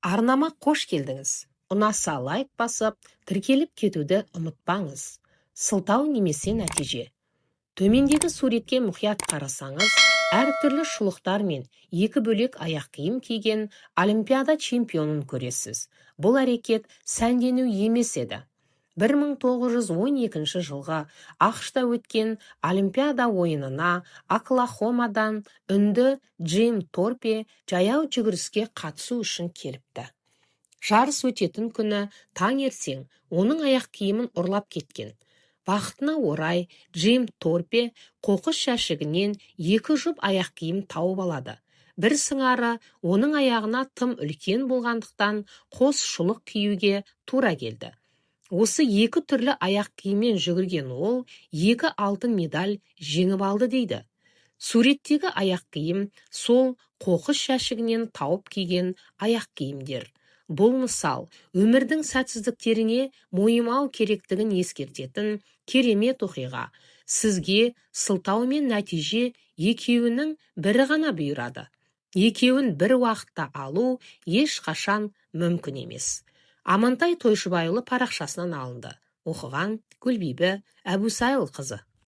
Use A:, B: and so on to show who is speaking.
A: Арнама қош келдіңіз! Ұнаса, лайк басып, тіркеліп кетуді ұмытпаңыз. Сылтау немесе нәтиже. Төмендегі суретке мұқият қарасаңыз, әртүрлі шұлықтар мен екі бөлек аяқ киім киген олимпиада чемпионын көресіз. Бұл әрекет сәндену емес еді. 1912 жылғы АҚШ-та өткен Олимпиада ойынына Оклахомадан үнді Джим Торпе жаяу жүгіріске қатысу үшін келіпті. Жарыс өтетін күні таңертең оның аяқ киімін ұрлап кеткен. Бақытына орай, Джим Торпе қоқыс жәшігінен екі жұп аяқ киім тауып алады. Бір сыңары оның аяғына тым үлкен болғандықтан, қос шұлық киюге тура келді. Осы екі түрлі аяқ киіммен жүгірген ол екі алтын медаль жеңіп алды дейді. Суреттегі аяқ киім – сол қоқыс жәшігінен тауып киген аяқ киімдер. Бұл мысал өмірдің сәтсіздіктеріне мойымау керектігін ескертетін керемет оқиға. Сізге сылтау мен нәтиже екеуінің бірі ғана бұйырады. Екеуін бір уақытта алу ешқашан мүмкін емес. Амантай Тойшыбайұлы парақшасынан алынды. Оқыған Гүлбибі Әбусайылқызы.